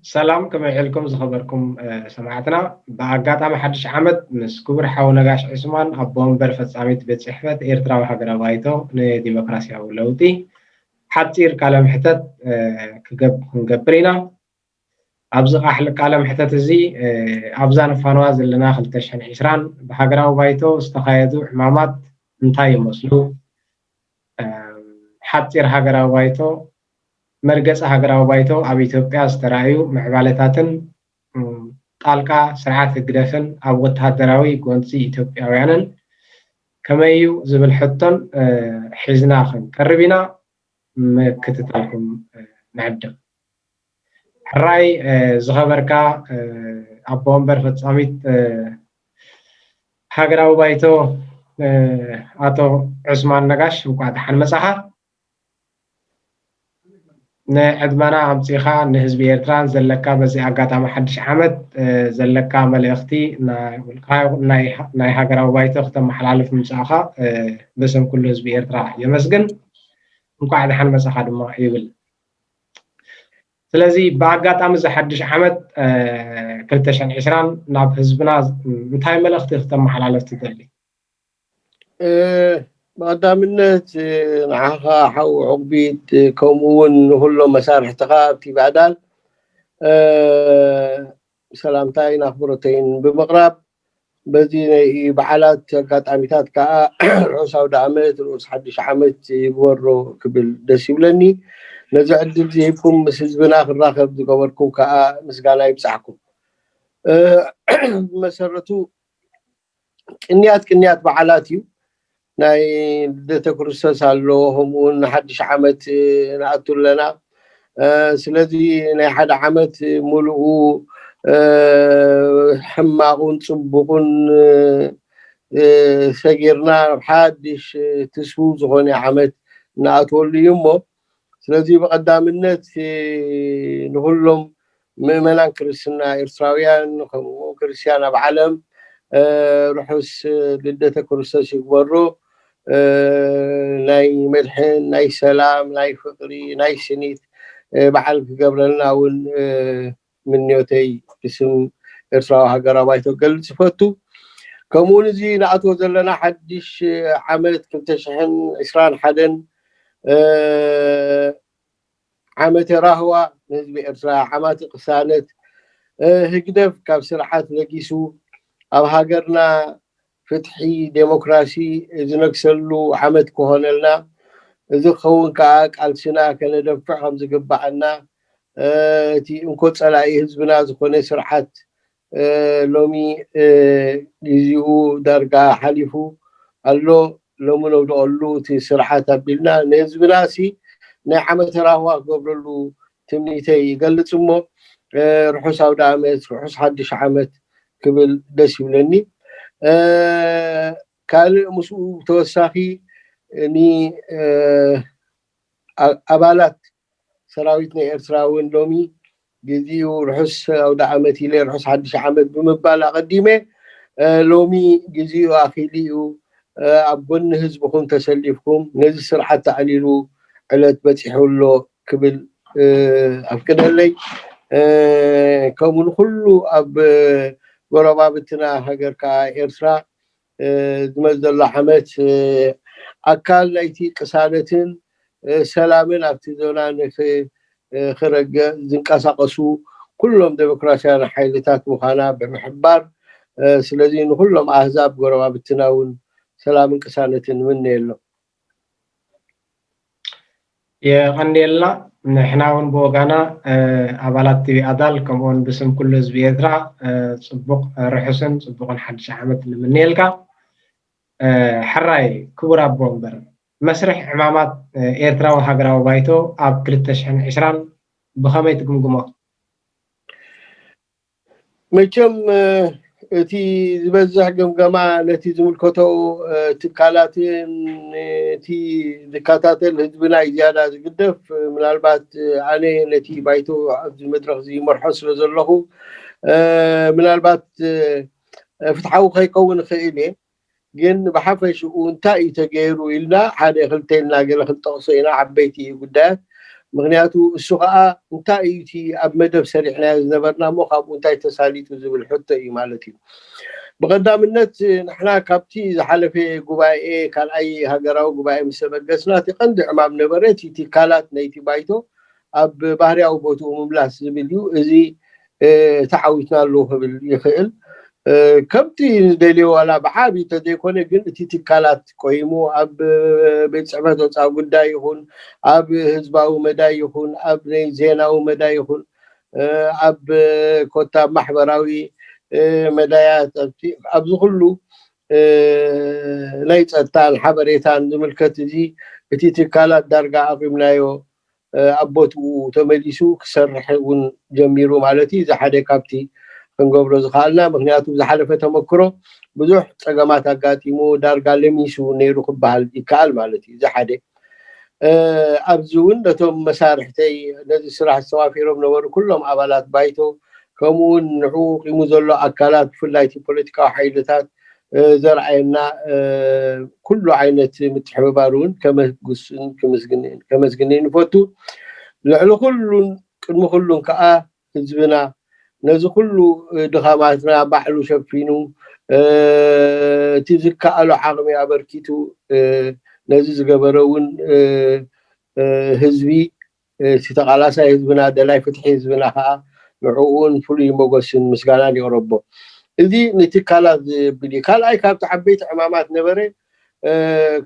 ሰላም፣ ከመይ ውዒልኩም ዝኸበርኩም ሰማዕትና? ብኣጋጣሚ ሓድሽ ዓመት ምስ ክቡር ሓው ነጋሽ ዑስማን፣ ኣቦ ወንበር ፈጻሚት ቤት ጽሕፈት ኤርትራዊ ሃገራዊ ባይቶ ንዲሞክራሲያዊ ለውጢ፣ ሓጺር ቃለ መሕተት ክንገብር ኢና። ኣብዚ ቃለ መሕተት እዚ ኣብዛ ንፋነዋ ዘለና ክልተ ሽሕን ዕስራን ብሃገራዊ ባይቶ ዝተኻየዱ ዕማማት እንታይ ይመስሉ? ሓጺር ሃገራዊ ባይቶ፣ መርገጺ ሃገራዊ ባይቶ ኣብ ኢትዮጵያ ዝተራእዩ ምዕባለታትን ጣልቃ ስርዓት ህግደፍን ኣብ ወተሃደራዊ ጎንጺ ኢትዮጵያውያንን ከመይ እዩ ዝብል ሕቶን ሒዝና ክንቀርብ ኢና። ምክትታልኩም ንዕድም። ሕራይ ዝኸበርካ ኣቦ ወንበር ፈጻሚት ሃገራዊ ባይቶ ኣቶ ዑስማን ነጋሽ፣ እንኳዕ ደሓን መጻኻ። ንዕድመና ኣምጺኻ ንህዝቢ ኤርትራን ዘለካ፣ በዚ ኣጋጣሚ ሓድሽ ዓመት ዘለካ መልእኽቲ ናይ ውልቃ ይኹን ናይ ሃገራዊ ባይቶ ክተመሓላልፍ ምምጻእኻ ብስም ኩሉ ህዝቢ ኤርትራ የመስግን። እንኳዕ ደሓን መጻኻ ድማ ይብል። ስለዚ ብኣጋጣሚ እዚ ሓድሽ ዓመት ክልተ ሽሕን ዕስራን ናብ ህዝብና እንታይ መልእኽቲ ክተመሓላልፍ ትደሊ? ብቐዳምነት ንዓኻ ሓው ዕቑቢት፣ ከምኡ እውን ንኹሎም መሳርሕትኻ ኣብቲ ባዕዳል ሰላምታይን ኣኽብሮተይን ብምቕራብ፣ በዚ ናይ በዓላት ኣጋጣሚታት ከዓ ርሑስ ኣውደ ዓመት፣ ርሑስ ሓድሽ ዓመት ይግበሮ ክብል ደስ ይብለኒ። ነዚ ዕድል ዝሂብኩም፣ ምስ ህዝብና ክራኸብ ዝገበርኩም ከዓ ምስጋና ይብጻሕኩም። ብመሰረቱ ቅንያት ቅንያት በዓላት እዩ። ናይ ልደተ ክርስቶስ ኣሎ፣ ከምኡ እውን ንሓድሽ ዓመት ንኣቱ ኣለና። ስለዚ ናይ ሓደ ዓመት ሙሉኡ ሕማቑን ጽቡቑን ሰጊርና፣ ሓድሽ ትስፉው ዝኾነ ዓመት ንኣትወሉ እዩ እሞ፣ ስለዚ ብቐዳምነት ንኹሎም ምእመናን ክርስትና ኤርትራውያን፣ ከምኡ ክርስትያን ኣብ ዓለም ርሑስ ልደተ ክርስቶስ ይግበሮ። ናይ መድሕን፣ ናይ ሰላም፣ ናይ ፍቕሪ፣ ናይ ስኒት በዓል ክገብረልና እውን ምንዮተይ ብስም ኤርትራዊ ሃገራዊ ባይቶ ክገልጽ ይፈቱ። ከምኡውን እዚ ንኣትዎ ዘለና ሓድሽ ዓመት ክልተ ሽሕን ዕስራን ሓደን ዓመተ ራህዋ ንህዝቢ ኤርትራ፣ ዓማቲ ቅሳነት፣ ህግደፍ ካብ ስርዓት ነጊሱ ኣብ ሃገርና ፍትሒ፣ ዴሞክራሲ ዝነግሰሉ ዓመት ክኾነልና፣ እዚ ክኸውን ከዓ ቃልስና ከነደንፍዕ ከም ዝግባኣና፣ እቲ እንኮ ጸላኢ ህዝብና ዝኾነ ስርዓት ሎሚ ግዜኡ ዳርጋ ሓሊፉ ኣሎ። ሎሚ ነውድቐሉ እቲ ስርዓት ኣቢልና፣ ንህዝብና ሲ ናይ ዓመተ ራህዋ ክገብረሉ ትምኒተይ ይገልጽ እሞ፣ ርሑስ ኣውደ ዓመት፣ ርሑስ ሓድሽ ዓመት ክብል ደስ ይብለኒ። ካልእ ምስኡ ተወሳኺ ኒ ኣባላት ሰራዊት ናይ ኤርትራ እውን ሎሚ ግዜኡ፣ ርሑስ ኣውደ ዓመት ኢለ ርሑስ ሓድሽ ዓመት ብምባል ኣቐዲመ፣ ሎሚ ግዜኡ ኣኺሉ እዩ፣ ኣብ ጎኒ ህዝብኹም ተሰሊፍኩም ነዚ ስርዓት ተዕሊሉ ዕለት በጺሑ ኣሎ ክብል ኣፍቅደለይ። ከምኡ ንኩሉ ኣብ ጎረባብትና ሃገር ከዓ ኤርትራ ዝመጽእ ዘሎ ዓመት ኣካል ናይቲ ቅሳነትን ሰላምን ኣብቲ ዞና ንክ ክረግእ ዝንቀሳቐሱ ኩሎም ዴሞክራሲያን ሓይልታት ምዃና ብምሕባር፣ ስለዚ ንኩሎም ኣህዛብ ጎረባብትና እውን ሰላምን ቅሳነትን ንምነየሎም። የቐንየልና። ንሕና እውን ብወጋና ኣባላት ቲቪ ኣዳል ከምኡውን ብስም ኩሉ ህዝቢ ኤርትራ ጽቡቕ ርሑስን ጽቡቕን ሓድሽ ዓመት ንምነየልካ። ሕራይ ክቡር ኣቦ ወንበር፣ መስርሕ ዕማማት ኤርትራዊ ሃገራዊ ባይቶ ኣብ ክልተ ሽሕን ዕስራን ብኸመይ ትግምግሞ? መቸም እቲ ዝበዝሕ ግምገማ ነቲ ዝምልከቶ ትካላትን እቲ ዝከታተል ህዝብና እዩ ዝያዳ ዝግደፍ። ምናልባት ኣነ ነቲ ባይቶ ኣብዚ መድረኽ እዚ ይመርሖ ስለ ዘለኹ ምናልባት ፍትሓዊ ከይከውን ይኽእል እየ። ግን ብሓፈሽኡ እንታይ እዩ ተገይሩ ኢልና ሓደ ክልተ ኢልና ገለ ክንጠቕሶ ኢና ዓበይቲ ጉዳያት። ምክንያቱ እሱ ከዓ እንታይ እዩ እቲ ኣብ መደብ ሰሪሕናዮ ዝነበርና እሞ ካብኡ እንታይ ተሳሊጡ ዝብል ሕቶ እዩ ማለት እዩ። ብቐዳምነት ንሕና ካብቲ ዝሓለፈ ጉባኤ ካልኣይ ሃገራዊ ጉባኤ ምስ ተበገስና እቲ ቀንዲ ዕማም ነበረ እቲ ትካላት ናይቲ ባይቶ ኣብ ባህርያዊ ቦትኡ ምምላስ ዝብል እዩ። እዚ ተዓዊትና ኣለዎ ክብል ይኽእል። ከምቲ ንደልዮ ዋላ ብዓብዩ ተዘይኮነ ግን እቲ ትካላት ቆይሙ ኣብ ቤት ፅሕፈት ወፃኢ ጉዳይ ይኹን ኣብ ህዝባዊ መዳይ ይኹን ኣብ ናይ ዜናዊ መዳይ ይኹን ኣብ ኮታ ማሕበራዊ መዳያት ኣብዚ ኩሉ ናይ ፀጥታን ሓበሬታን ዝምልከት እዚ እቲ ትካላት ዳርጋ ኣቑምናዮ ኣብ ቦትኡ ተመሊሱ ክሰርሕ እውን ጀሚሩ ማለት እዩ። እዚ ሓደ ካብቲ ክንገብሮ ዝኽኣልና ምክንያቱ ዝሓለፈ ተመክሮ ብዙሕ ፀገማት ኣጋጢሙ ዳርጋ ለሚሱ ነይሩ ክበሃል ይከኣል ማለት እዩ። እዚ ሓደ ኣብዚ እውን ነቶም መሳርሕተይ ነዚ ስራሕ ዝተዋፊሮም ነበሩ ኩሎም ኣባላት ባይቶ ከምኡውን ንዕኡ ቂሙ ዘሎ ኣካላት ብፍላይ እቲ ፖለቲካዊ ሓይልታት ዘርኣየና ኩሉ ዓይነት ምትሕብባር እውን ከመስግን ንፈቱ። ልዕሊ ኩሉን ቅድሚ ኩሉን ከዓ ህዝብና ነዚ ኩሉ ድኻማትና ባዕሉ ሸፊኑ እቲ ዝከኣሎ ዓቕሚ ኣበርኪቱ ነዚ ዝገበረ እውን ህዝቢ እቲ ተቓላሳይ ህዝብና ደላይ ፍትሒ ህዝብና ከዓ ንዕኡን ፍሉይ መጎስን ምስጋናን የቕረቦ። እዚ ንትካላት ዝብል እዩ። ካልኣይ ካብቲ ዓበይቲ ዕማማት ነበረ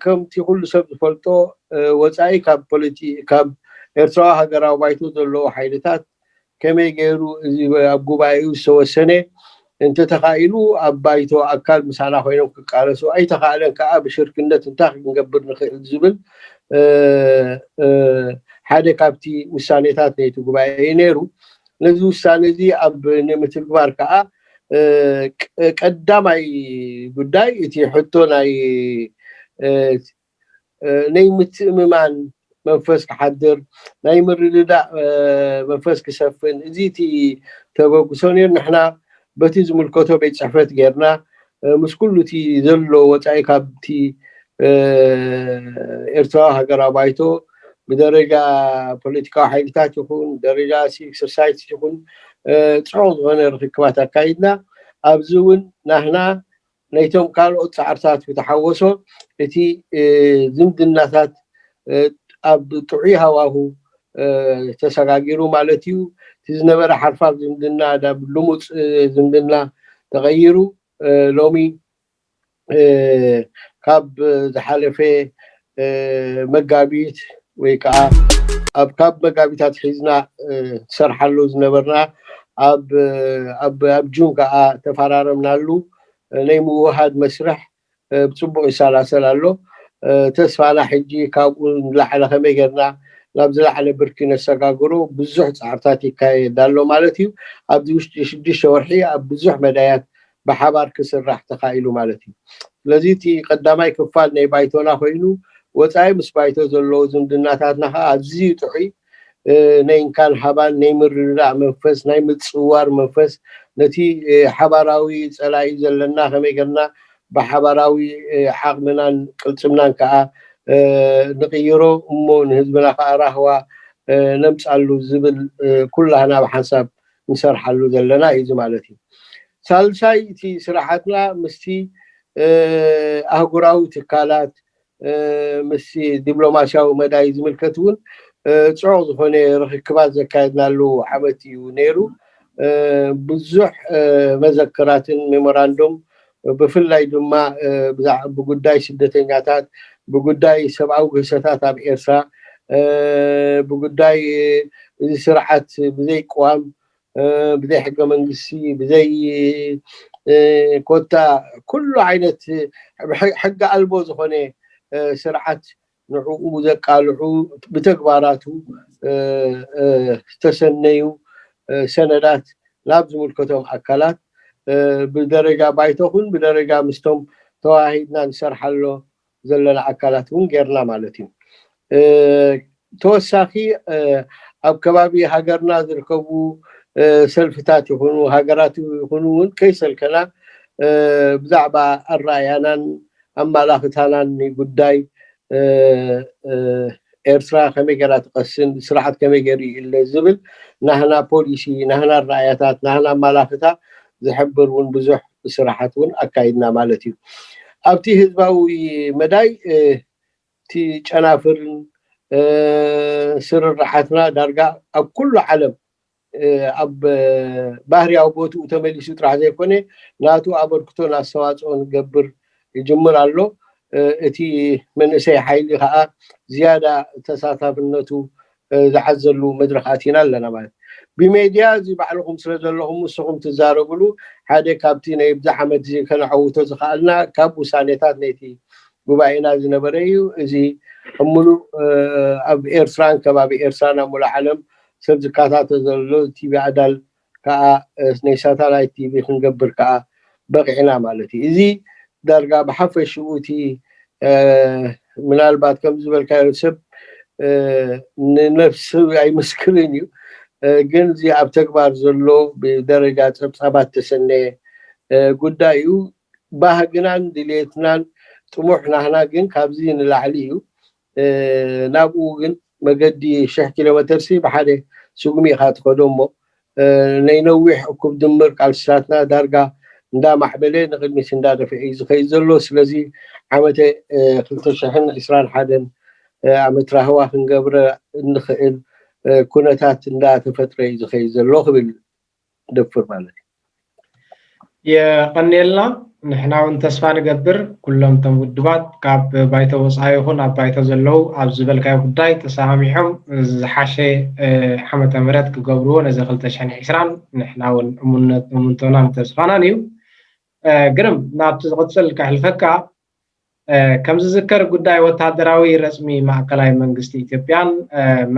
ከምቲ ኩሉ ሰብ ዝፈልጦ ወፃኢ ካብ ፖለቲ ካብ ኤርትራዊ ሃገራዊ ባይቶ ዘለዎ ሓይልታት ከመይ ገይሩ እዚ ኣብ ጉባኤኡ ዝተወሰነ እንተተኻኢሉ ኣብ ባይቶ ኣካል ምሳና ኮይኖም ክቃለሱ ኣይተኻእለን ከዓ ብሽርክነት እንታይ ክንገብር ንኽእል ዝብል ሓደ ካብቲ ውሳኔታት ናይቲ ጉባኤ እዩ ነይሩ። ነዚ ውሳኔ እዚ ኣብ ንምትግባር ከዓ ቀዳማይ ጉዳይ እቲ ሕቶ ናይ ናይ ምትእምማን መንፈስ ክሓድር ናይ ምርድዳእ መንፈስ ክሰፍን እዚ እቲ ተበግሶ ነይሩ። ንሕና በቲ ዝምልከቶ ቤት ፅሕፈት ጌርና ምስ ኩሉ እቲ ዘሎ ወፃኢ ካብቲ ኤርትራዊ ሃገራዊ ባይቶ ብደረጃ ፖለቲካዊ ሓይልታት ይኹን ደረጃ ሲቪክ ሶሳይቲ ይኹን ፅዑቕ ዝኾነ ርክክባት ኣካይድና ኣብዚ እውን ናህና ነይቶም ካልኦት ፃዕርታት ዝተሓወሶ እቲ ዝምድናታት ኣብ ጥዑይ ሃዋሁ ተሰጋጊሩ ማለት እዩ። እቲ ዝነበረ ሓርፋፍ ዝምድና ናብ ልሙፅ ዝምድና ተቐይሩ ሎሚ ካብ ዝሓለፈ መጋቢት ወይ ከዓ ኣብ ካብ መጋቢታት ሒዝና ትሰርሓሉ ዝነበርና ኣብ ኣብ ጁን ከዓ ተፈራረምናሉ ናይ ምውሃድ መስርሕ ብፅቡቅ ይሰላሰል ኣሎ። ተስፋና ሕጂ ካብኡ ንላዕለ ከመይ ጌርና ናብ ዝለዓለ ብርኪ ነሰጋግሮ ብዙሕ ፃዕርታት ይካየድ ኣሎ ማለት እዩ። ኣብዚ ውሽጢ ሽዱሽተ ወርሒ ኣብ ብዙሕ መዳያት ብሓባር ክስራሕ ተኻኢሉ ማለት እዩ። ስለዚ እቲ ቀዳማይ ክፋል ናይ ባይቶና ኮይኑ ወፃኢ ምስ ባይቶ ዘለዎ ዝምድናታትና ከዓ ኣዝዩ ጥዑይ ናይ እንካን ሃባን ናይ ምርድዳእ መንፈስ ናይ ምፅዋር መንፈስ ነቲ ሓባራዊ ፀላኢ ዘለና ከመይ ጌርና ብሓባራዊ ዓቕምናን ቅልፅምናን ከዓ ንቕይሮ እሞ ንህዝብና ከዓ ራህዋ ነምፃሉ ዝብል ኩላህና ብሓንሳብ ንሰርሓሉ ዘለና እዩ ማለት እዩ። ሳልሳይ እቲ ስራሓትና ምስቲ ኣህጉራዊ ትካላት ምስ ዲፕሎማሲያዊ መዳይ ዝምልከት እውን ፅዑቕ ዝኾነ ርክክባት ዘካየድናሉ ዓመት እዩ ነይሩ። ብዙሕ መዘክራትን ሜሞራንዶም ብፍላይ ድማ ብጉዳይ ስደተኛታት፣ ብጉዳይ ሰብኣዊ ግህሰታት ኣብ ኤርትራ፣ ብጉዳይ እዚ ስርዓት ብዘይ ቅዋም ብዘይ ሕገ መንግስቲ ብዘይ ኮታ ኩሉ ዓይነት ሕገ ኣልቦ ዝኾነ ስርዓት ንዕኡ ዘቃልዑ ብተግባራቱ ዝተሰነዩ ሰነዳት ናብ ዝምልከቶም ኣካላት ብደረጃ ባይቶ ኹን ብደረጃ ምስቶም ተዋሂድና ንሰርሓሎ ዘለና ኣካላት እውን ጌርና ማለት እዩ። ተወሳኺ ኣብ ከባቢ ሃገርና ዝርከቡ ሰልፍታት ይኹኑ ሃገራት ይኹኑ እውን ከይሰልከና ብዛዕባ ኣረኣያናን ኣመላኽታናን ጉዳይ ኤርትራ ከመይ ገይራ ትቐስን፣ ስርዓት ከመይ ገይሩ ይእለ ዝብል ናህና ፖሊሲ፣ ናህና ራእያታት፣ ናህና ኣመላኽታ ዝሕብር እውን ብዙሕ ስራሓት እውን ኣካይድና ማለት እዩ። ኣብቲ ህዝባዊ መዳይ እቲ ጨናፍርን ስርርሓትና ዳርጋ ኣብ ኩሉ ዓለም ኣብ ባህርያዊ ቦትኡ ተመሊሱ ጥራሕ ዘይኮነ ናቱ ኣበርክቶን ኣስተዋፅኦን ገብር ይጅምር ኣሎ። እቲ መንእሰይ ሓይሊ ከዓ ዝያዳ ተሳታፍነቱ ዝዓዘሉ መድረክ ኣቲና ኣለና ማለት። ብሜድያ እዚ ባዕልኹም ስለ ዘለኹም ንስኹም ትዛረብሉ ሓደ ካብቲ ናይ ብዚ ዓመት እዚ ከነዐውቶ ዝኸኣልና ካብ ውሳኔታት ናይቲ ጉባኤና ዝነበረ እዩ። እዚ ኣብ ሙሉእ ኣብ ኤርትራን ከባቢ ኤርትራን ኣብ ሙሉእ ዓለም ሰብ ዝከታተል ዘሎ ቲቪ ኣዳል ከዓ ናይ ሳታላይት ቲቪ ክንገብር ከዓ በቂዕና ማለት እዩ። እዚ ዳርጋ ብሓፈሽኡ እቲ ምናልባት ከም ዝበልካዮ ሰብ ንነፍሲ ኣይምስክርን እዩ፣ ግን እዚ ኣብ ተግባር ዘሎ ብደረጃ ፀብፃባት ተሰነየ ጉዳይ እዩ። ባህግናን ድሌትናን ጥሙሕ ናህና ግን ካብዚ ንላዕሊ እዩ። ናብኡ ግን መገዲ ሽሕ ኪሎ ሜተር ሲ ብሓደ ስጉሚ ኢኻ ትኸዶ እሞ ናይ ነዊሕ እኩብ ድምር ቃልስታትና ዳርጋ እንዳማዕበለ ንቕድሚት እንዳደፍአ እዩ ዝኸይድ ዘሎ። ስለዚ ዓመተ ክልተ ሽሕን ዕስራን ሓደን ዓመት ራህዋ ክንገብረ እንኽእል ኩነታት እንዳተፈጥረ እዩ ዝኸይድ ዘሎ ክብል ደፍር ማለት እዩ። የቐንየልና። ንሕና እውን ተስፋ ንገብር ኩሎም እቶም ውድባት ካብ ባይቶ ወፃኢ ይኹን ኣብ ባይቶ ዘለዉ ኣብ ዝበልካዮ ጉዳይ ተሰማሚዖም ዝሓሸ ዓመተ ምህረት ክገብርዎ ነዚ ክልተ ሽሕን ዕስራን ንሕና እውን እሙንቶናን ተስፋናን እዩ። ግርም ናብቲ ዝቕፅል ከሕልፈካ። ከም ዝዝከር ጉዳይ ወታደራዊ ረፅሚ ማእከላይ መንግስቲ ኢትዮጵያን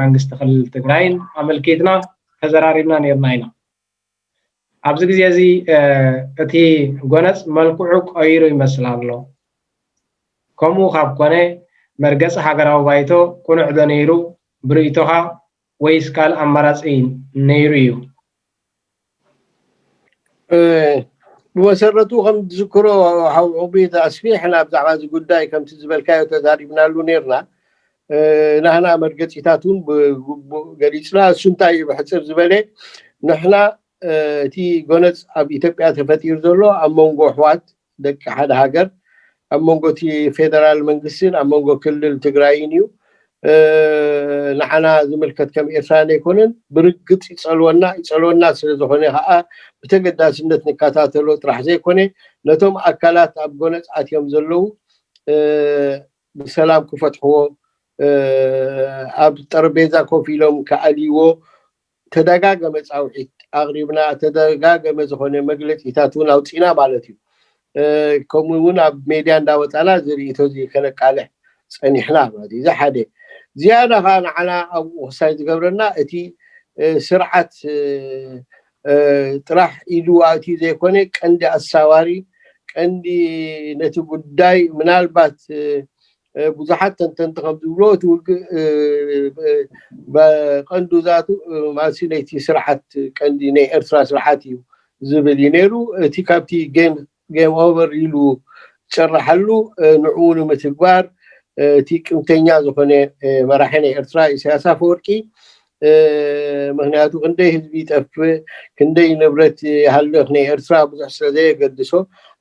መንግስቲ ክልል ትግራይን ኣመልኪትና ተዘራሪብና ነይርና ኢና። ኣብዚ ግዜ እዚ እቲ ጎነፅ መልክዑ ቀይሩ ይመስል ኣሎ። ከምኡ ካብ ኮነ መርገፂ ሃገራዊ ባይቶ ቅኑዕ ዶ ነይሩ ብርእይቶኻ ወይስ ካልእ ኣማራፂ ነይሩ እዩ? ብመሰረቱ ከም ትዝክሮ ሓው ዑቤት ኣስፊሕና ብዛዕባ እዚ ጉዳይ ከምቲ ዝበልካዮ ተዛሪብናሉ ነይርና። ናህና መርገፂታት እውን ብግቡእ ገሊፅና። እሱ እንታይ እዩ ብሕፅር ዝበለ ንሕና እቲ ጎነፅ ኣብ ኢትዮጵያ ተፈጢሩ ዘሎ ኣብ መንጎ ኣሕዋት ደቂ ሓደ ሃገር ኣብ መንጎ እቲ ፌደራል መንግስትን ኣብ መንጎ ክልል ትግራይን እዩ። ንዓና ዝምልከት ከም ኤርትራ ዘይኮነን ብርግፅ ይፀልወና ይፀልወና ስለዝኾነ ከዓ ብተገዳስነት ንከታተሎ ጥራሕ ዘይኮነ ነቶም ኣካላት ኣብ ጎነፅ ኣትዮም ዘለዉ ብሰላም ክፈትሕዎ ኣብ ጠረጴዛ ኮፍ ኢሎም ክኣልይዎ ተደጋገመ ፃውዒት ኣቕሪብና ተደጋገመ ዝኾነ መግለፂታት እውን ኣውፂና ማለት እዩ። ከምኡ እውን ኣብ ሜድያ እንዳወፃና ዝርእቶ እዚ ከነቃልሕ ፀኒሕና ማለት እዩ። እዚ ሓደ ዝያዳ ከዓ ንዓና ኣብኡ ክሳይ ዝገብረና እቲ ስርዓት ጥራሕ ኢዱ ኣእትዩ ዘይኮነ ቀንዲ ኣሳዋሪ ቀንዲ ነቲ ጉዳይ ምናልባት ብዙሓት ተንተንቲ ከም ዝብሎ እቲ ውግእ ብቐንዱ ዛቱ ማሲ ነይቲ ስርዓት ቀንዲ ናይ ኤርትራ ስርዓት እዩ ዝብል እዩ ነይሩ። እቲ ካብቲ ጌም ኦቨር ኢሉ ዝጨረሓሉ ንዕኡ ንምትግባር እቲ ቅምተኛ ዝኾነ መራሒ ናይ ኤርትራ ኢሳያስ ኣፈወርቂ ምክንያቱ ክንደይ ህዝቢ ይጠፍእ ክንደይ ንብረት ይሃልኽ ናይ ኤርትራ ብዙሕ ስለ ዘየገድሶ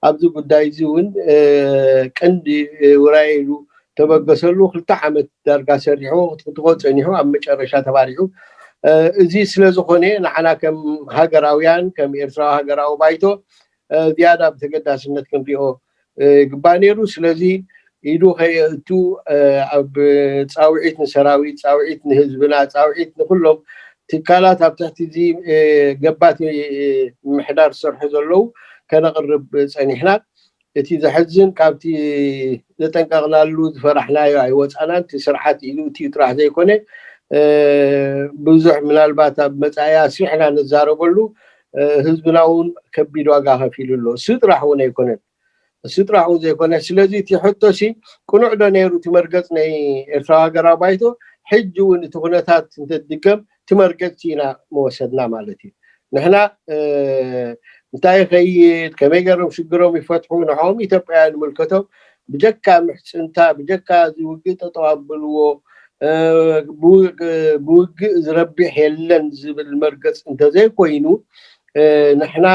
ኣብዚ ጉዳይ እዚ እውን ቀንዲ ውራይ ኢሉ ተበገሰሉ ክልተ ዓመት ዳርጋ ሰሪሑ ክትክትኮ ፀኒሑ ኣብ መጨረሻ ተባሪሑ እዚ ስለ ዝኾነ ንዓና ከም ሃገራውያን ከም ኤርትራዊ ሃገራዊ ባይቶ ዝያዳ ብተገዳስነት ክንሪኦ ይግባእ ነይሩ። ስለዚ ኢዱ ከየእቱ ኣብ ፃውዒት ንሰራዊት፣ ፃውዒት ንህዝብና፣ ፃውዒት ንኩሎም ትካላት ኣብ ትሕቲ እዚ ገባቲ ምምሕዳር ዝሰርሑ ዘለዉ ከነቕርብ ፀኒሕና። እቲ ዘሕዝን ካብቲ ዘጠንቀቕናሉ ዝፈራሕናዮ ኣይወፃናን። እቲ ስርዓት ኢዱ እትዩ ጥራሕ ዘይኮነ ብዙሕ ምናልባት ኣብ መፃኢ ኣስፊሕና ንዛረበሉ ህዝብና እውን ከቢድ ዋጋ ከፊሉ ኣሎ። እሱ ጥራሕ እውን ኣይኮነን። እሱ ጥራሕ እውን ዘይኮነ ስለዚ እቲ ሕቶሲ ቅኑዕ ዶ ነይሩ እቲ መርገፅ ናይ ኤርትራዊ ሃገራዊ ባይቶ ሕጂ እውን እቲ ኩነታት እንትድገም እቲ መርገፅቲ ኢና መወሰድና ማለት እዩ። ንሕና እንታይ ይኸይድ ከመይ ገይሮም ሽግሮም ይፈትሑ ንዕኦም ኢትዮጵያውያን ይምልከቶም ብጀካ ምሕፅንታ ብጀካ እዚ ውግእ ጠጠው ኣብልዎ ብውግእ ዝረብሕ የለን ዝብል መርገፂ እንተዘይኮይኑ፣ ንሕና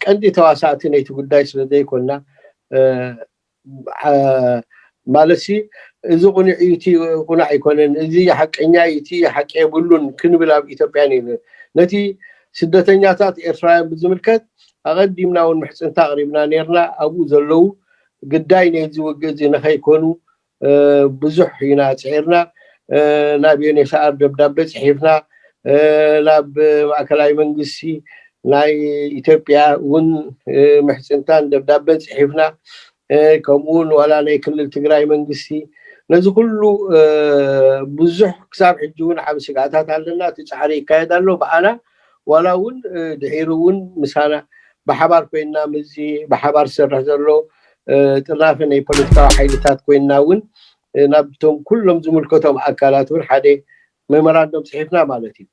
ቀንዲ ተዋሳእቲ ነይቲ ጉዳይ ስለዘይኮንና፣ ማለት እዚ ቁኑዕ እዩ፣ እቲ ቁኑዕ ኣይኮነን፣ እዚ ሓቀኛ እዩ፣ እቲ ሓቂ የብሉን ክንብል ኣብ ኢትዮጵያ ነቲ ስደተኛታት ኤርትራውያን ብዝምልከት ኣቐዲምና እውን ምሕፅንታ ኣቕሪብና ነርና። ኣብኡ ዘለዉ ግዳይ ነዚ ውግእ እዚ ንኸይኮኑ ብዙሕ ኢና ፅዒርና። ናብ ዩኤንኤችሲኣር ደብዳቤ ፅሒፍና፣ ናብ ማእከላይ መንግስቲ ናይ ኢትዮጵያ እውን ምሕፅንታን ደብዳቤን ፅሒፍና። ከምኡ እውን ዋላ ናይ ክልል ትግራይ መንግስቲ ነዚ ኩሉ ብዙሕ ክሳብ ሕጂ እውን ዓብ ስግኣታት ኣለና። እቲ ፃዕሪ ይካየድ ኣሎ ብኣና ዋላ እውን ድሒሩ እውን ምሳና ብሓባር ኮይንና ምስዚ ብሓባር ዝሰርሕ ዘሎ ጥርናፈ ናይ ፖለቲካዊ ሓይልታት ኮይንና እውን ናብቶም ኩሎም ዝምልከቶም ኣካላት እውን ሓደ ሜሞራንዶም ፅሒፍና ማለት እዩ።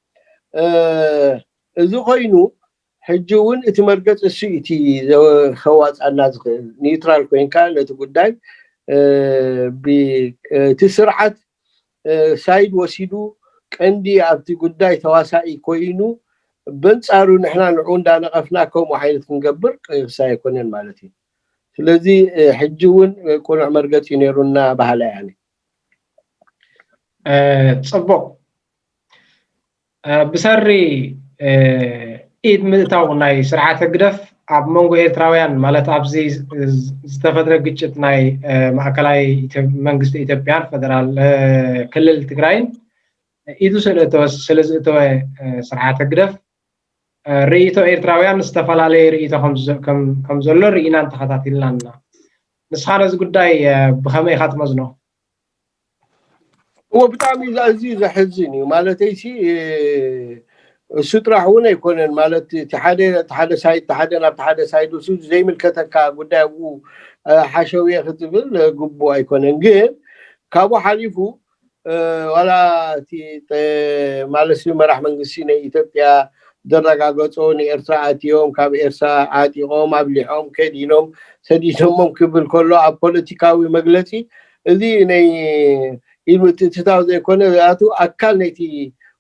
እዚ ኮይኑ ሕጂ እውን እቲ መርገፂ እሱ እቲ ከዋፃና ዝኽእል ኒውትራል ኮይንካ ነቲ ጉዳይ እቲ ስርዓት ሳይድ ወሲዱ ቀንዲ ኣብቲ ጉዳይ ተዋሳኢ ኮይኑ በንፃሩ ንሕና ንዑ እንዳነቐፍና ከምኡ ዓይነት ክንገብር ቅሳ ኣይኮነን ማለት እዩ። ስለዚ ሕጂ እውን ቁኑዕ መርገፂ ነይሩና ባህላ ያኒ። ፅቡቅ። ብሰሪ ኢድ ምእታው ናይ ስርዓት ህግደፍ ኣብ መንጎ ኤርትራውያን ማለት ኣብዚ ዝተፈጥረ ግጭት ናይ ማእከላይ መንግስቲ ኢትዮጵያን ፈደራል ክልል ትግራይን ኢዱ ስለዝእተወ ስርዓት ህግደፍ ርእይቶ ኤርትራውያን ዝተፈላለየ ርእይቶ ከም ዘሎ ርኢናን ተኸታቲልናን ኢና። ንስኻ ነዚ ጉዳይ ብኸመይ ኢኻ ትመዝኖ? እዎ ብጣዕሚ ኣዝዩ ዘሕዝን እዩ። ማለተይሲ እሱ ጥራሕ እውን ኣይኮነን። ማለት እቲ ሓደ እቲ ሓደ ሳይድ እቲ ሓደ ናብቲ ሓደ ሳይድ እሱ ዘይምልከተካ ጉዳይ ኣብኡ ሓሸውየ ክትብል ግቡእ ኣይኮነን። ግን ካብኡ ሓሊፉ ዋላ እቲ ማለት መራሕ መንግስቲ ናይ ኢትዮጵያ ዘረጋገጾ ንኤርትራ ኣትዮም ካብ ኤርትራ ዓጢቖም ኣብሊሖም ከዲኖም ሰዲዶሞም ክብል ከሎ ኣብ ፖለቲካዊ መግለጺ እዚ ናይ ኢሉ ምትእትታው ዘይኮነ ዝኣቱ ኣካል ናይቲ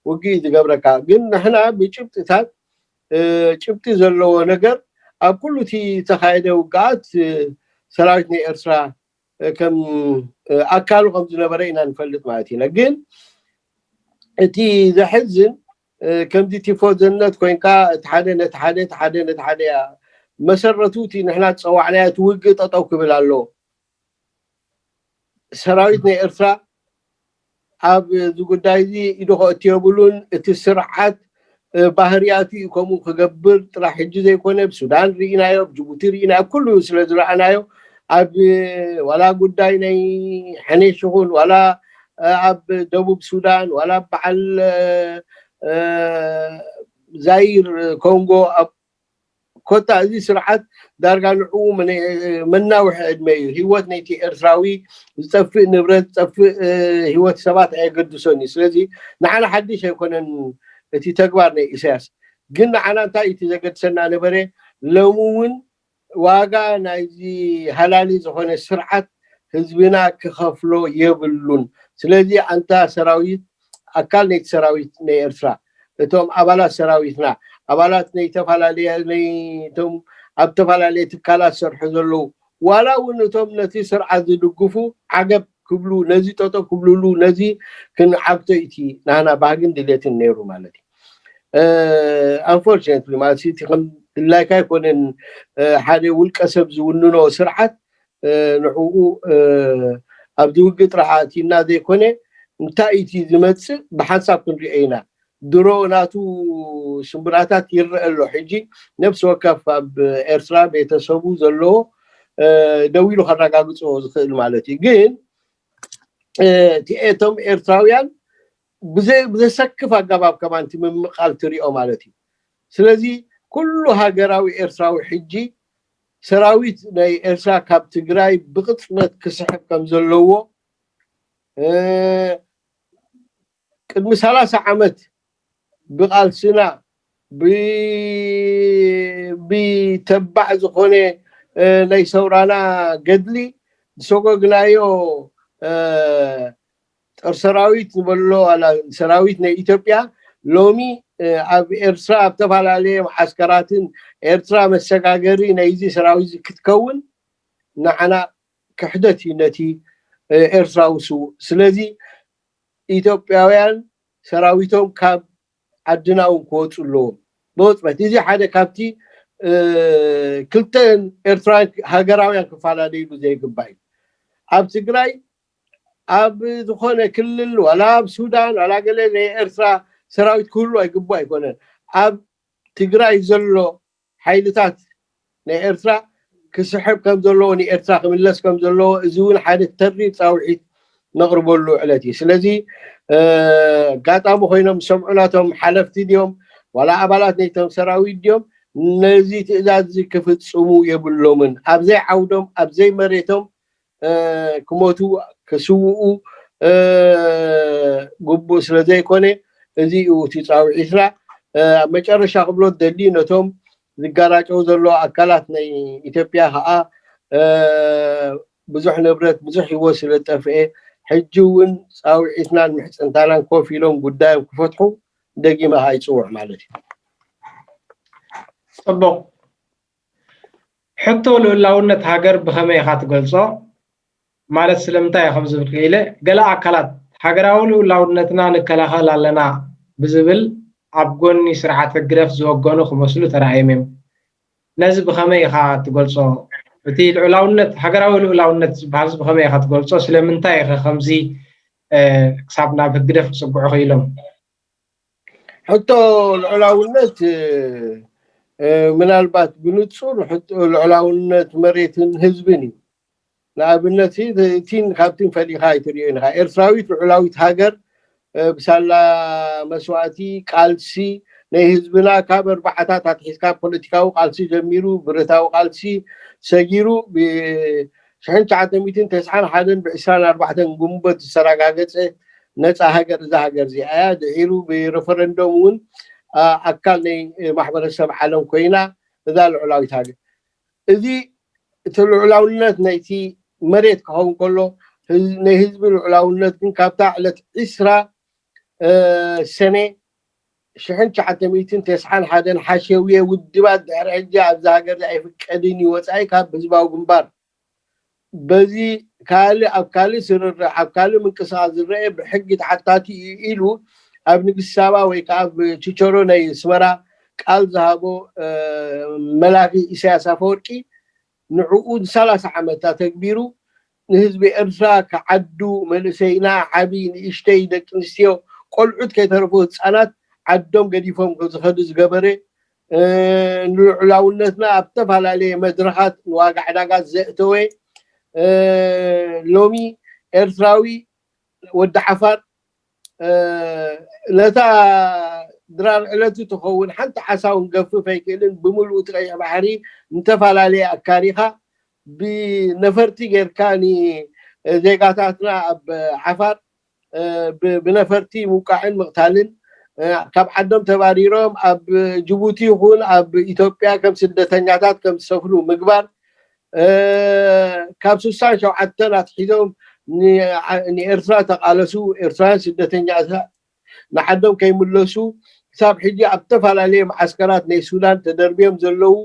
ውግእ ዝገብረካ። ግን ንሕና ብጭብጥታት ጭብጢ ዘለዎ ነገር ኣብ ኩሉ እቲ ዝተኻየደ ውግኣት ሰራዊት ናይ ኤርትራ ከም ኣካሉ ከም ዝነበረ ኢና ንፈልጥ ማለት ኢና። ግን እቲ ዘሕዝን ከምዚ ቲፎዘነት ኮይንካ እቲ ሓደ ነቲ ሓደ እቲ ሓደ ነቲ ሓደ እያ መሰረቱ እቲ ንሕና ዝፀዋዕናዮ እቲ ውግእ ጠጠው ክብል ኣለዎ። ሰራዊት ናይ ኤርትራ ኣብ እዚ ጉዳይ እዚ ኢዱ ከእቱ የብሉን። እቲ ስርዓት ባህርያቱ እዩ ከምኡ ክገብር ጥራሕ ሕጂ ዘይኮነ ብሱዳን ርኢናዮ፣ ብጅቡቲ ርኢናዮ፣ ኣብ ኩሉ ስለ ዝረኣናዮ ኣብ ዋላ ጉዳይ ናይ ሕኔሽ ይኹን ዋላ ኣብ ደቡብ ሱዳን ዋላ በዓል ዛይር ኮንጎ ኣብ ኮታ እዚ ስርዓት ዳርጋ ንዕኡ መናውሒ ዕድመ እዩ። ህይወት ነይቲ ኤርትራዊ ዝጠፍእ ንብረት ዝጠፍእ ህይወት ሰባት ኣየገድሶን እዩ። ስለዚ ንዓና ሓድሽ ኣይኮነን እቲ ተግባር ናይ ኢሳያስ። ግን ንዓና እንታይ እቲ ዘገድሰና ነበረ ሎሚ እውን ዋጋ ናይዚ ሃላሊ ዝኾነ ስርዓት ህዝብና ክኸፍሎ የብሉን። ስለዚ ኣንታ ሰራዊት ኣካል ናይቲ ሰራዊት ናይ ኤርትራ እቶም ኣባላት ሰራዊትና ኣባላት ናይ ተፈላለየ ናይቶም ኣብ ተፈላለየ ትካላት ዝሰርሑ ዘለዉ ዋላ እውን እቶም ነቲ ስርዓት ዝድግፉ ዓገብ ክብሉ ነዚ ጠጠው ክብልሉ ነዚ ክንዓግቶ እቲ ናና ባህግን ድሌትን ነይሩ ማለት እዩ። ኣንፎርችነትሊ ማለት እቲ ከም ድላይካ ኣይኮነን ሓደ ውልቀ ሰብ ዝውንኖ ስርዓት ንዕኡ ኣብዚ ውግእ ጥራሕ ኣእቲና ዘይኮነ እንታይ እቲ ዝመፅእ ብሓንሳብ ክንሪኦ ኢና። ድሮ ናቱ ሽምብራታት ይረአ ኣሎ። ሕጂ ነብሲ ወከፍ ኣብ ኤርትራ ቤተሰቡ ዘለዎ ደው ኢሉ ከረጋግፆ ዝኽእል ማለት እዩ። ግን እቶም ኤርትራውያን ብዘሰክፍ ኣገባብ ከማን እቲ ምምቓል ትሪኦ ማለት እዩ። ስለዚ ኩሉ ሃገራዊ ኤርትራዊ ሕጂ ሰራዊት ናይ ኤርትራ ካብ ትግራይ ብቕፅበት ክስሕብ ከም ዘለዎ ቅድሚ ሰላሳ ዓመት ብቓልስና ብተባዕ ዝኾነ ናይ ሰውራና ገድሊ ዝሰጎግናዮ ጦር ሰራዊት ንበሎ ዋላ ሰራዊት ናይ ኢትዮጵያ ሎሚ ኣብ ኤርትራ ኣብ ዝተፈላለየ መዓስከራትን ኤርትራ መሰጋገሪ ናይዚ ሰራዊት ክትከውን ንዓና ክሕደት እዩ ነቲ ኤርትራዊ ስውእ። ስለዚ ኢትዮጵያውያን ሰራዊቶም ካብ ዓድና እውን ክወፁ ኣለዎም ብወፅበት። እዚ ሓደ ካብቲ ክልተን ኤርትራውያን ሃገራውያን ክፈላለይሉ ዘይግባእ እዩ። ኣብ ትግራይ ኣብ ዝኾነ ክልል ዋላ ኣብ ሱዳን ዋላ ገለ ናይ ኤርትራ ሰራዊት ክህሉ ኣይግቡ ኣይኮነን። ኣብ ትግራይ ዘሎ ሓይልታት ናይ ኤርትራ ክስሕብ ከም ዘለዎ ንኤርትራ ክምለስ ከም ዘለዎ እዚ እውን ሓደ ተሪር ፃውዒት ነቕርበሉ ዕለት እዩ። ስለዚ ኣጋጣሚ ኮይኖም ዝሰምዑ ናቶም ሓለፍቲ ድዮም ዋላ ኣባላት ናይቶም ሰራዊት ድዮም ነዚ ትእዛዝ ክፍፅሙ የብሎምን። ኣብዘይ ዓውዶም ኣብዘይ መሬቶም ክሞቱ ክስውኡ ግቡእ ስለ ዘይኮነ እዚ እዩ እቲ ፃውዒትና። ኣብ መጨረሻ ክብሎ ደሊ ነቶም ዝጋራጨው ዘሎ ኣካላት ናይ ኢትዮጵያ ከዓ ብዙሕ ንብረት ብዙሕ ህይወት ስለ ዝጠፍኤ ሕጂ እውን ፃውዒትናን ምሕፅንታናን ኮፍ ኢሎም ጉዳዮም ክፈትሑ ደጊመ ከዓ ይፅውዕ ማለት እዩ። ፅቡቕ። ሕቶ ልኡላውነት ሃገር ብኸመይ ኢኻ ትገልጾ? ማለት ስለምንታይ ኢኻ ዝብል ክኢለ፣ ገለ ኣካላት ሃገራዊ ልኡላውነትና ንከላኸል ኣለና ብዝብል ኣብ ጎኒ ስርዓት ህግደፍ ዝወገኑ ክመስሉ ተራእዮም እዮም። ነዚ ብኸመይ ኢኻ ትገልጾ? እቲ ልዑላውነት፣ ሃገራዊ ልኡላውነት ዝበሃልስ ብኸመይ ኢኻ ትገልጾ? ስለምንታይ ኢኻ ከምዚ ክሳብ ናብ ህግደፍ ክጽግዑ ክኢሎም? ሕቶ ልዑላውነት ምናልባት ብንጹር ሕቶ ልዑላውነት መሬትን ህዝብን እዩ። ንኣብነት እቲን ካብቲን ፈሊኻ ኣይትሪኦን ኢኻ። ኤርትራዊት ልዑላዊት ሃገር ብሳላ መስዋእቲ ቃልሲ ናይ ህዝብና ካብ ኣርባዓታት ኣትሒዝካ ፖለቲካዊ ቃልሲ ጀሚሩ ብረታዊ ቃልሲ ሰጊሩ ብሽሕን ትሽዓተ ሚእትን ተስዓን ሓደን ብዕስራን ኣርባዕተን ግንቦት ዝተረጋገጸ ነፃ ሃገር እዛ ሃገር እዚኣ እያ። ድሒሩ ብረፈረንዶም እውን ኣካል ናይ ማሕበረሰብ ዓለም ኮይና እዛ ልዑላዊት ሃገር። እዚ እቲ ልዑላውነት ናይቲ መሬት ክኸውን ከሎ ናይ ህዝቢ ልዑላውነት ግን ካብታ ዕለት ዕስራ ሰነ ሽሕን ትሽዓተ ሚእትን ተስዓን ሓደን ሓሸውየ ውድባት ድሕሪ ሕጂ ኣብዛ ሃገር ኣይፍቀድን እዩ ወፃኢ ካብ ህዝባዊ ግንባር በዚ ካልእ ኣብ ካልእ ስርርዕ ኣብ ካልእ ምንቅስቃስ ዝረአ ብሕጊ ተሓታቲ እዩ ኢሉ ኣብ ንግስቲ ሳባ ወይ ከዓ ኣብ ችቸሮ ናይ ኣስመራ ቃል ዝሃቦ መላኺ ኢሳያስ ኣፈወርቂ ንዕኡ ንሰላሳ ዓመት ኣተግቢሩ ንህዝቢ ኤርትራ ክዓዱ መንእሰይና ዓብዪ ንእሽተይ ደቂ ኣንስትዮ ቆልዑት ከይተረፉ ህፃናት ዓዶም ገዲፎም ዝኸዱ ዝገበረ ንልዑላውነትና ኣብ ዝተፈላለየ መድረኻት ንዋጋ ዕዳጋ ዘእተወ ሎሚ ኤርትራዊ ወዲ ዓፋር ነታ ድራር ዕለቱ ትኸውን ሓንቲ ዓሳ እውን ገፍፍ ኣይክእልን ብምሉኡ እቲ ቀይሕ ባሕሪ ንተፈላለየ ኣካሪኻ ብነፈርቲ ጌርካ ንዜጋታትና ኣብ ዓፋር ብነፈርቲ ምውቃዕን ምቕታልን ካብ ዓዶም ተባሪሮም ኣብ ጅቡቲ ይኹን ኣብ ኢትዮጵያ ከም ስደተኛታት ከም ዝሰፍሩ ምግባር ካብ ስሳን ሸውዓተን ኣትሒዞም ንኤርትራ ተቃለሱ ኤርትራውያን ስደተኛታት ንዓዶም ከይምለሱ ክሳብ ሕጂ ኣብ ዝተፈላለየ መዓስከራት ናይ ሱዳን ተደርብዮም ዘለዉ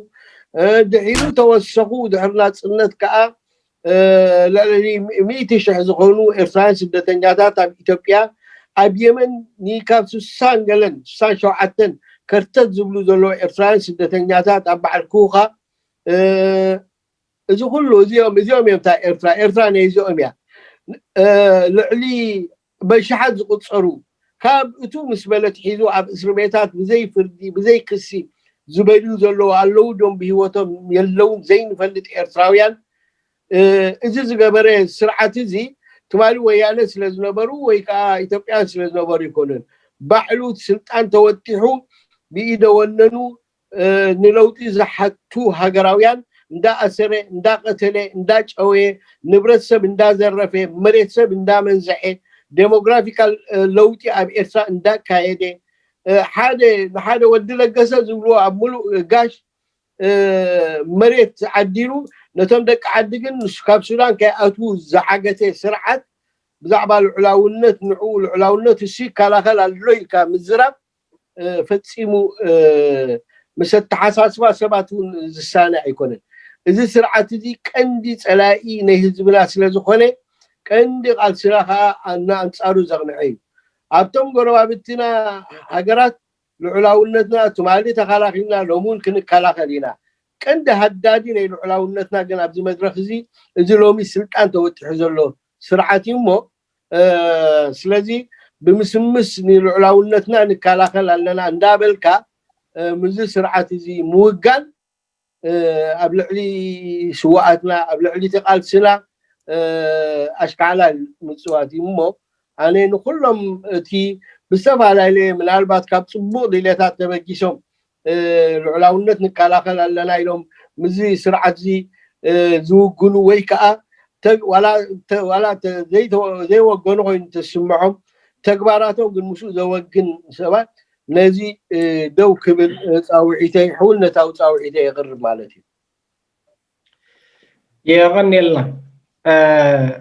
ድሒሩ ተወሰኹ ድሕሪ ናፅነት ከዓ ልዕሊ ሚእቲ ሽሕ ዝኾኑ ኤርትራውያን ስደተኛታት ኣብ ኢትዮጵያ ኣብ የመን ንካብ ስሳን ገለን ስሳን ሸውዓተን ከርተት ዝብሉ ዘለዉ ኤርትራውያን ስደተኛታት ኣብ በዓል ኩኻ እዚ ኩሉ እዚኦም እዚኦም እዮም እታ ኤርትራ ኤርትራ ናይ እዚኦም እያ ልዕሊ በሽሓት ዝቁፀሩ ካብ እቱ ምስ በለት ሒዙ ኣብ እስር ቤታት ብዘይ ፍርዲ ብዘይ ክሲ ዝበልዩ ዘለዉ ኣለዉ ዶም ብሂወቶም የለውን ዘይንፈልጥ ኤርትራውያን እዚ ዝገበረ ስርዓት እዚ ትማሊ ወያነ ስለ ዝነበሩ ወይ ከዓ ኢትዮጵያን ስለ ዝነበሩ ይኮኑን ባዕሉ ስልጣን ተወጢሑ ብኢደ ወነኑ ንለውጢ ዝሓቱ ሃገራውያን እንዳኣሰረ እንዳቀተለ እንዳጨወየ ንብረት ሰብ እንዳዘረፈ መሬት ሰብ እንዳመንዘዐ ዴሞግራፊካል ለውጢ ኣብ ኤርትራ እንዳካየደ ሓደ ንሓደ ወዲ ለገሰ ዝብልዎ ኣብ ሙሉእ ጋሽ መሬት ዓዲሉ ነቶም ደቂ ዓዲ ግን ካብ ሱዳን ከይኣትዉ ዝዓገተ ስርዓት ብዛዕባ ልዑላውነት ንዕኡ ልዑላውነት እሱ ይከላኸል ኣሎ ኢልካ ምዝራብ ፈፂሙ ምስ ኣተሓሳስባ ሰባት እውን ዝሳነ ኣይኮነን። እዚ ስርዓት እዚ ቀንዲ ፀላኢ ናይ ህዝብና ስለዝኾነ ቀንዲ ቃልስና ከዓ ንኣንፃሩ ዘቕንዐ እዩ። ኣብቶም ጎረባብትና ሃገራት ልዑላውነትና ትማሊ ተኸላኺልና ሎም እውን ክንከላኸል ኢና። ቀንዲ ሃዳዲ ናይ ልዑላውነትና ግን ኣብዚ መድረክ እዚ እዚ ሎሚ ስልጣን ተወጢሑ ዘሎ ስርዓት እዩ እሞ ስለዚ ብምስምስ ንልዑላውነትና ንከላኸል ኣለና እንዳበልካ ምዚ ስርዓት እዚ ምውጋን ኣብ ልዕሊ ስዋኣትና ኣብ ልዕሊ ተቃልስና ኣሽካዕላል ምፅዋት እዩ እሞ ኣነ ንኩሎም እቲ ብዝተፈላለየ ምናልባት ካብ ፅቡቅ ድሌታት ተበጊሶም ልዑላውነት ንከላኸል ኣለና ኢሎም ምዚ ስርዓት እዚ ዝውግኑ ወይ ከዓ ዋላ ዘይወገኑ ኮይኑ ተስምዖም ተግባራቶም ግን ምስኡ ዘወግን ሰባት ነዚ ደው ክብል ፃውዒተይ ሕውነታዊ ፃውዒተይ የቕርብ ማለት እዩ። የቐንየልና።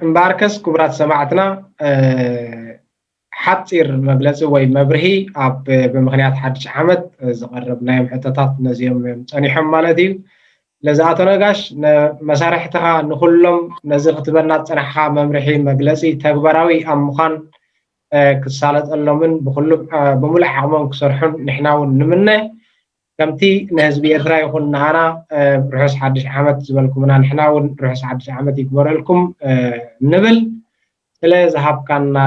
እምበኣርከስ ክቡራት ሰማዕትና ሓፂር መግለፂ ወይ መብርሂ ኣብ ብምክንያት ሓድሽ ዓመት ዝቐርብ ናይ ሕቶታት ነዚኦም እዮም ፀኒሖም ማለት እዩ። ለዝኣቶ ነጋሽ መሳርሕትኻ ንኩሎም ነዚ ክትበና ዝፀናሕካ መምርሒ መግለፂ ተግባራዊ ኣብ ምዃን ክሳለጠሎምን ብኩሉ ብምሉእ ዓቕሞም ክሰርሑን ንሕና እውን ንምነ። ከምቲ ንህዝቢ ኤርትራ ይኹን ንኣና ርሑስ ሓድሽ ዓመት ዝበልኩምና ንሕና እውን ርሑስ ሓድሽ ዓመት ይግበረልኩም ንብል። ስለ ዝሃብካና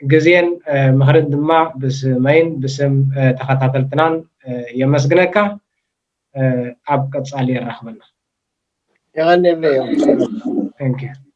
ግዜን ምኽርን ድማ ብስመይን ብስም ተኸታተልትናን የመስግነካ። ኣብ ቀጻሊ የራኽበና። የቐንየለይ። Thank you።